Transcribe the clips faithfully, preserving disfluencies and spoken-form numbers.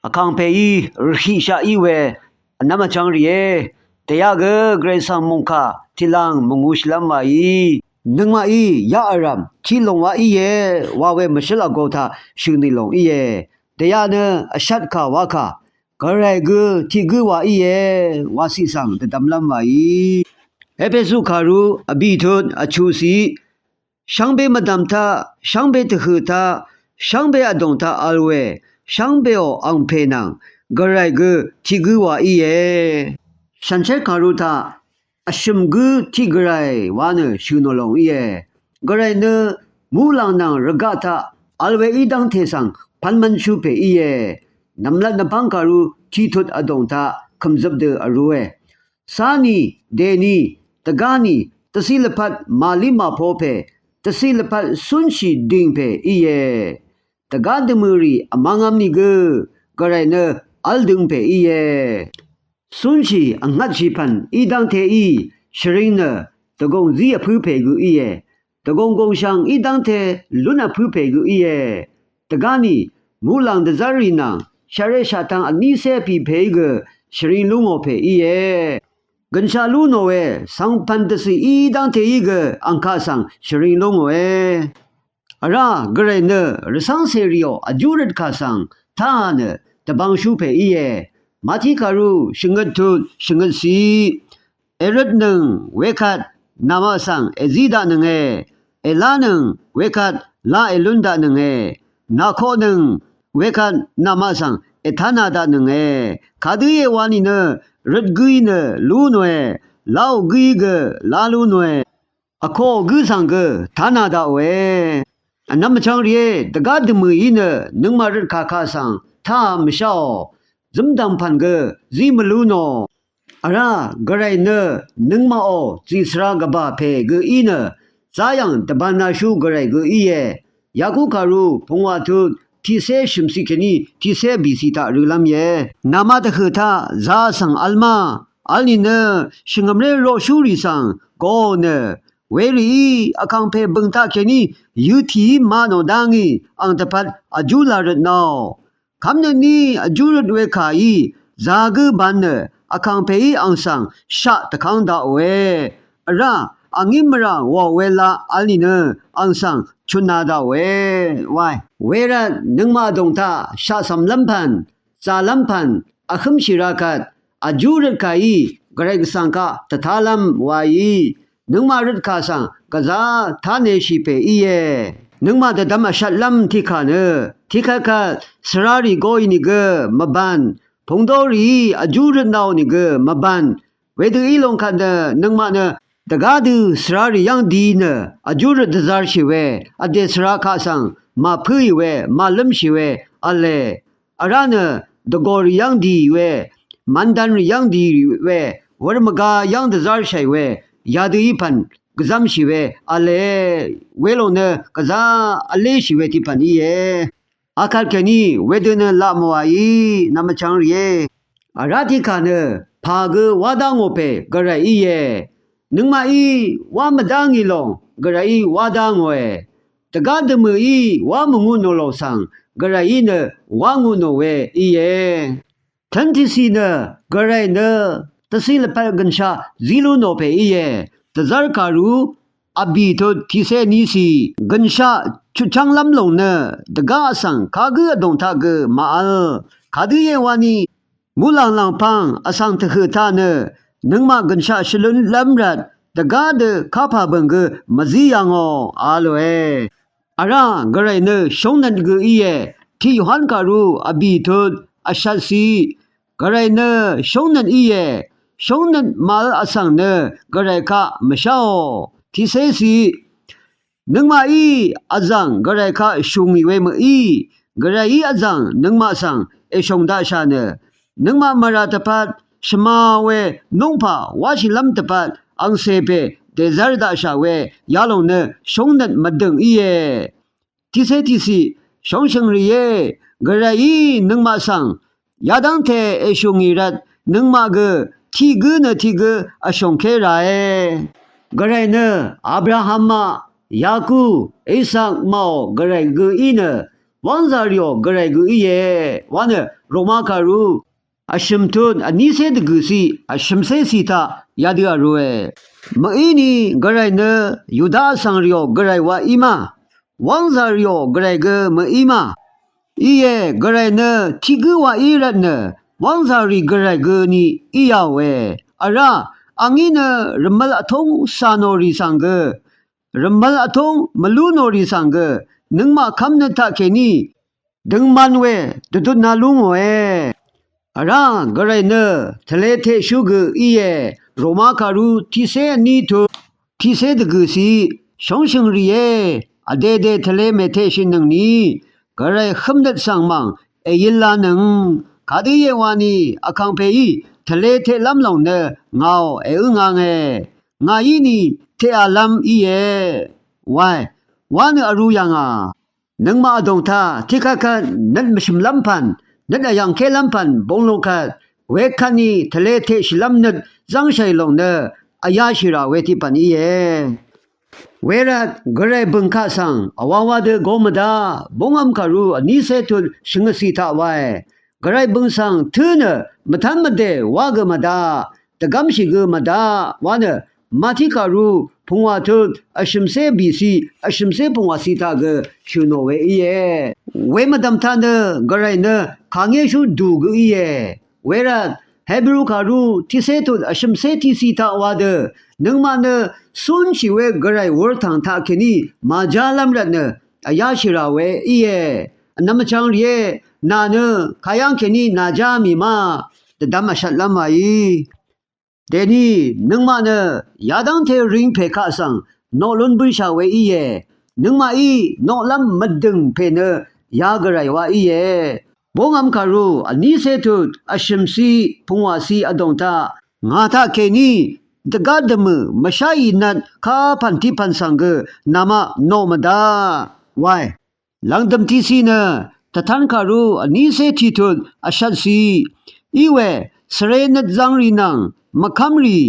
Vkàngpèí rvhìshaq í we vnvm vchvng rìé. Dèyaq gø Gvray svng mòngkà tiqlàng mvngūshìlv́m wàí, nøngmaqí yaq vrv̀m tiq lòng wa íe wa we mvshǿl vgo taq shø̀nì lòng íe. Dèyaq nø vshvtkà wakà Gvray gø tiq gǿ wa íe waciq svng dvdvmlv́m wàí. Epesu kàru vbì tut vchuqciq shvngbe mvdv̀m taq, shvngbe tvhø̀ taq, shvngbe vdòng taq vl we, shvngbeò angpè nvng Gvray gø tiq gǿ wa íe. Shànshér kàru taq vshø̀m gǿ tiq Gvray wa nø shø̀n nò lòng íe. Gvray nø muqlàng nvng rvgaq taq vl we í dv́ngte svng pv̄nmv̄nshú pè íe. Nv̀mlat nvpv́ng kàru tiqtut vdòng taq kø̀mzøp dø vrūe. Cá ni, dèni, dvgá ni, dvciq lvpat màlí màpo pè, dvciq lvpat cúnshì dìng pè íe. Dvgá dvmø̀ rì vmv̄ngv̄m nìgø Gvray nø v́l dø̄ng pè íe. Cúnshì vngvtshì pv̀n í dv́ngteí shvring nø dvgùng zí vpǿ pè gø íe. Dvgùng gùngshv̀ng í dv́ngte lún vpǿ pè gø íe. Dvgá ni muqlàng dvzv́rrì nvng shaqre shaqtvng vnícé pì pèí gø shvring lú ngò pè íe. Gø̀nshaq lú nò we svngpv̀n dvcì í dv́ngteí gø angkaq svng shvring lú ngòe. Vrá Gvray nø rvcv́ngcè rìò vjú røtkà svng táà nø dvbvngshú pè íe. Mati kàru shvngøt tut shvngøt ciq. Èrøtnøng wekvt namaq svng èzí daqnønge. Èlánøng wekvt lá èlún daqnønge. Nàkoqnøng wekvt namaq svng ètána daqnønge. Kadø íe wa nìnø røt gǿí nø lú nòe. Láò gǿí gø lá lú nòe. Vkoò gǿ svng gø tána daqòe. Vnvm vchvng rìé, dvgá dvmø̀í nø nøngmaq røtkà kaq svng táā mvsháò. Zǿmdv̀ng pv̀n gø zí mvlú nò. Vrá Gvray nø nøngmaqò zìsvra gvbà pè gø í nø záyv̀ng dvbānāshú Gvray gø íe. Yakú kàru pungwà tut tiqcé shø̀mciq kèní tiqcé bìciq taq rølv́m íe. Namaq dvhø̀ taq zā vsvng v̄l má v̄l nìnø shvngø̀mré roqshúrì svng goò nø werìí vkàngpè bø̀ng taqkèní yøtìí ma nò dá ngì ang dvpvt vjú lā røt naò. Kv́mnøtní vjú røt we kàí zā gǿ ban nø vkàngpèí ang svng shaq dvkv́ng daqòe. Vrá angí mvrà wàò we laq v̄l nìnø ang svng chutna daqòe wae. Wervt nøngmaq vdòng taq shaqcv̀mlv́m pv̀n zàlv́m pv̀n vhǿmshì ra kvt vjú røtkàí Gvray Gvsvng kaq dvtálv́m waí nøngmaq røtkà svng gvzá táneshì pè íe. Nøngmaq dvdvm vshvtlv́m tiqkà nø tiqkvt kvt svrarì goì nìgø mvbàn, pungdorìí vjú røtnaò nìgø mvbàn. Wedø í long kvt nø nøngmaq nø dvgá dø svrarì yv́ng di nø vjú røt dvzarshì we, vdè svra kaq svng màpǿì we, màlǿmshì we v̄le. Vrá nø dvgòrì yv́ng dì we, mvndanrì yv́ng dì we, wur mvga yv́ng dvzárshàì we, yadø í pv̀n gvzv́mshì we v̄le. Welòng nø gvzá vléshì we tiq pv̀n íe. Akvt kèní wedø nø laq mvwàí nvm vchvng rìé. Vrá tiqkà nø pà gø wá dá ngò pè Gvray íe. Nøngmaqí wá mvdá ngì lòng Gvrayí wá dá ngòe. Dvgá dvmø̀í wá mvngu nò lòng svng Gvrayí nø wá ngu nò we íe. Tv́n tiqciq nø Gvray nø dvciq lvpat gø̀nshaq zí lú nò pè íe. Dvzv́r kàru vbì tut tiqcé vníciq gø̀nshaq chutchv́nglv́m lòng nø dvgá vsvng kagǿ vdòng taq gø màvl. Kadø íe wani muqlàng làngpvng vsvng tvhøq taq nø nøngmaq gø̀nshaq shvlunlv́m rvt dvgá dø kapà bø̀ng gø mvzí yà ngò a lòe. Vrá Gvray nø shóngnøt gø íe. Tiq Yohan kàru vbì tut vshvtciq. Gvray nø shóngnøt íe. Shóngnøt màvl vsvng nø Gvray kaq mvsháò. Tiqcéciq. Nøngmaqí vzv̀ng Gvray kaq shù ngì we mø̀í, Gvrayí vzv̀ng nøngmaq svng èshòng daqshà nø, nøngmaq mvrà dvpvt shvma we núngpà wáshìlv́m dvpvt angcè pè dèzv́r daqshà we yalòng nø shóngnøt mvdø̀ng íe. Tiqcé tiqciq, shóngshø̀ng rìé, Gvrayí nøngmaq svng yadv́ngte èshù ngì rvt nøngmaq gø tiq gǿ nø tiq gǿ vshòngké ràe. Gvray nø Abraham maq, Yaku, Isak maqò Gvray gø í nø wv́ngzà rìò gvray gø íe wa nø Roma kàrú vshø̀m tut vnícé dvgø̀ciq vshø̀mcé ciq taq yadø vrūe. Mø̀íni gvray nø Yuda vsvng rìò gvray wa í ma, wv́ngzà rìò gvray gø mø̀í ma. Íe, gvray nø tiq gǿ wa í rvtnø wv́ngzà rì gvray gø ni í yàòe. Vrá, angí nø rvmvl vtúng cà nò rì svng gø, rvmvl vtúng mvlú nò rì svng gø, nøngmaq kv́mnøt taqkèní døngman we dvdutna lú ngòe. Vrá, gvray nø tvle teqshú gø íe. Roma kàrú tiqcé vní tut tiqcé dvgø̀ciq shóngshø̀ng rìé. Vdèdè tvle mèteqshìnøngni gvray hømnøt svng mv̀ng èyølanøng. Kadø íe wani vkàngpèí tvle teqlv́m lòng nø ngàò èǿngange. Ngàí ni teqàlv́m íe wae wa nø vrū yà ngà. Nøngmaq vdòng taq tiqkvtkvt nøt mvshø̀mlv́m pv̀n, nøt vyv̀ngkélv́m pv̀n bung lung kvt wekvtni tvle teqshìlv́m nøt zv́ngshàì lòng nø vyáshì rà we tiq pv̀n íe. Wervt gvray bø̀ng kaq svng vwawa dø go mvdaq, búngvm kàrú vnícé tut shvngøtciq taq wae. Gvray bø̀ng svng tǿ nø mvtv́n mvdè wá gø mvdaq, dvgv́mshì gø mvdaq wa nø Mati kàrú pungwà tut vshø̀mcé bìciq vshø̀mcé pungwàciq taq gø shø̀ nò we íe. Wemvdv̀m taq nø gvray nø kàngéshú dù gø íe. Wervt Hebru kàrú tiqcé tut vshø̀mcé tiqciq taq wa dø nøngmaq nø cúnshì we gvray wurtv̀ng taqkèní màjálv́m rvtnø vyáshì rà we íe. Vnvm vchvng rìé, nà nø kayv́ng kèní nàjá mì ma, dvdvm vshvtlv́m wàí. Dèní nøngmaq nø yadv́ngte ring pè kaq svng noq lún bǿnshà we íe. Nøngmaqí noqlv́m mvdø̀ng pè nø ya gvray wa íe. Búngvm kàrú vnícé tut vshø̀mciq pungwàciq vdòng taq ngà taqkèní dvgá dvmø̀ mvsháì nvt kapv̀n tiqpv̀n svng gø namaq noq mvdaq wae. Lv̀ngdø̀m tiqciq nø tvtv́n kàrú vnícé tiqtut vshvtciq í we, svre nøt zvngrì nvng mvkv́mrì,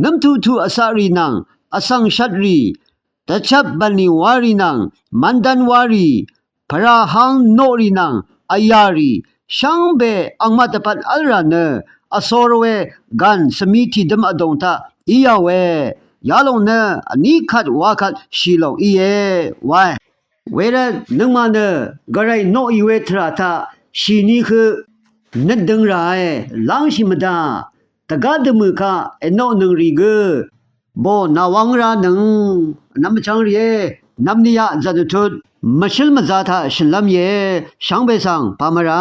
nǿmtuqtuq vcaqrì nvng vsvng shvtrì, dvchvp bv̀nlì warì nvng mvndvn warì, pvrahang noqrì nvng vyàrì, shvngbe angmaq dvpvt v́lrà nø vsor we gàn svmi tìdøm vdòng taq í yàòe. Yalòng nø vní kvt wa kvt shì lòng íe wae. Wervt nøngmaq nø gvray noqì we tvrà taq shìni høq nøt døng ràe, lángshì mvdaq. Dvgá dvmø̀ kaq ènoqnøng rì gø bò nàwvng ránøng. Vnvm vchvng rìé, nvmniyaq zv̀n vtut mvshǿl mvza taq shø̀nlv́m íe. Shvngbe svng pàmvrá